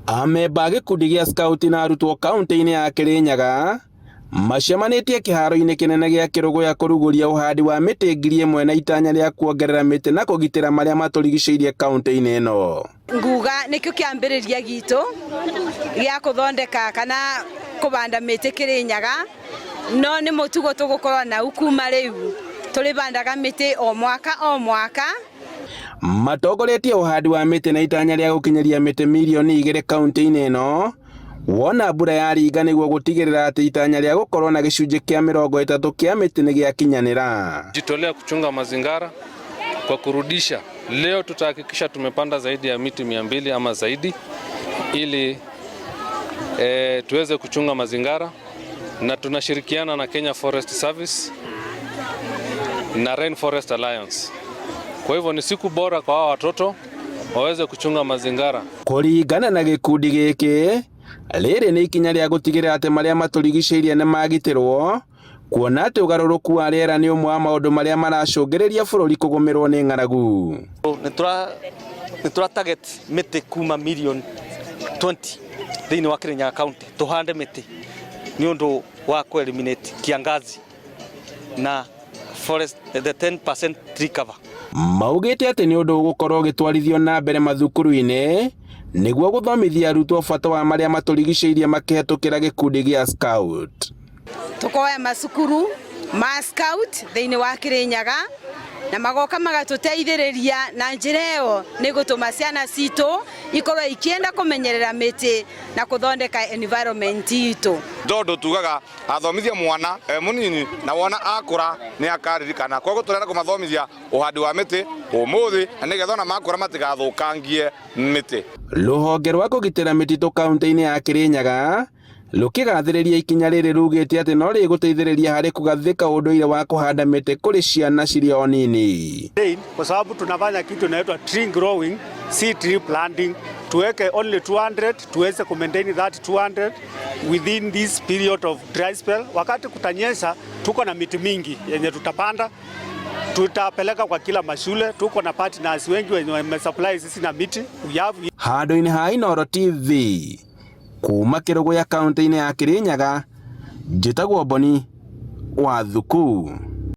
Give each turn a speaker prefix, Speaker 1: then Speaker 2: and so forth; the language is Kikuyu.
Speaker 1: Amemba a gĩkundi gĩa Scout na arutwo kaunti-inĩ ya Kĩrĩnyaga macemanĩtie kĩharo-inĩ kĩnene gĩa Kĩrũgũya kũrugũria ũhandi wa mĩtĩ 1000 na itanya rĩa kuongerera mĩtĩ na kũgitĩra marĩa matũrigicĩirie kaunti-inĩ ĩno.
Speaker 2: Nguga nĩkĩo kĩambĩrĩria gitũ gĩa kũthondeka kana kũbanda mĩtĩ Kĩrĩnyaga, no nĩ mũtugo tũgũkorwo nau kuma rĩu, tũrĩbandaga mĩtĩ o mwaka o mwaka.
Speaker 1: Matongoretie ũhandi wa mĩtĩ na itanya rĩa gũkinyĩria mĩtĩ mirioni 2 kaunti-inĩ ĩno wona mbura yaringa nĩguo gũtigĩrĩra atĩ itanya rĩa gũkorwo na gĩcunjĩ kĩa 30 kĩa mĩtĩ nĩ gĩakinyanĩra.
Speaker 3: Jitolea kuchunga mazingara kwa kurudisha. Leo tutahakikisha tumepanda zaidi ya miti 200 ama zaidi ili tuweze kuchunga mazingara, na tunashirikiana na Kenya Forest Service na Rainforest Alliance. Kwa hivyo ni siku bora kwa hawa watoto waweze kuchunga mazingara.
Speaker 1: Kũringana na gĩkundi gĩkĩ, rĩrĩ nĩ ikinya rĩa gũtigĩrĩra atĩ marĩa matũrigicĩirie nĩ magitĩrwo, kuona atĩ ũgarũrũku wa rĩera nĩ ũmwe wa maũndũ marĩa maracũngĩrĩria bũrũri kũgũmĩrwo nĩ ng'aragu.
Speaker 4: Nĩ tũra target mĩtĩ kuma million 20 thĩinĩ wa Kirinyaga County, tũhande mĩtĩ nĩ ũndũ wa kũ eliminate kiangazi na forest, the 10% tree cover.
Speaker 1: Maugĩte atĩ nĩ ũndũ ũgũkorwo ũgĩtwarithio na mbere mathukuru-inĩ nĩguo gũthomithia arutwo bata wa marĩa matũrigicĩirie makĩhetũkĩra gĩkundi gĩa Scout.
Speaker 2: Tukoya macukuru ma Scout thĩinĩ wa Kĩrĩnyaga na magoka magatũteithĩrĩria, na njĩra ĩyo nĩ gũtũma ciana citũ ikorwo ikĩenda kũmenyerera mĩtĩ na kũthondeka environment itũ.
Speaker 5: Tondũ tugaga athomithia mwana e mũnini na wona akũra nĩ akaririkana, koguo tũrenda kũmathomithia ũhandi wa mĩtĩ ũmũthĩ na nĩgetha ona makũra matigathũkangie mĩtĩ.
Speaker 1: Rũhonge rwa kũgitĩra mĩtitũ kaunti-inĩ ya Kĩrĩnyaga rũkĩgathĩrĩria ikinya rĩrĩ rugĩte atĩ no rĩgũteithĩrĩria harĩ kũgathĩka ũndũire wa kũhanda mĩtĩ kũrĩ ciana cirĩ o nini.
Speaker 6: Kwa sababu tunafanya kitu inaitwa tree growing, si tree planting. Tuweke only 200 tuweze ku maintain that 200 within this period of dry spell. Wakati kutanyesha, tuko na miti mingi yenye tutapanda, tutapeleka kwa kila mashule. Tuko na partners wengi wenye wamesupply sisi na miti. We have
Speaker 1: Handũ-inĩ ha Inooro TV kuma Kĩrũgũya kaunti-inĩ ya Kĩrĩnyaga, njĩtagwo Boni wa Thuku.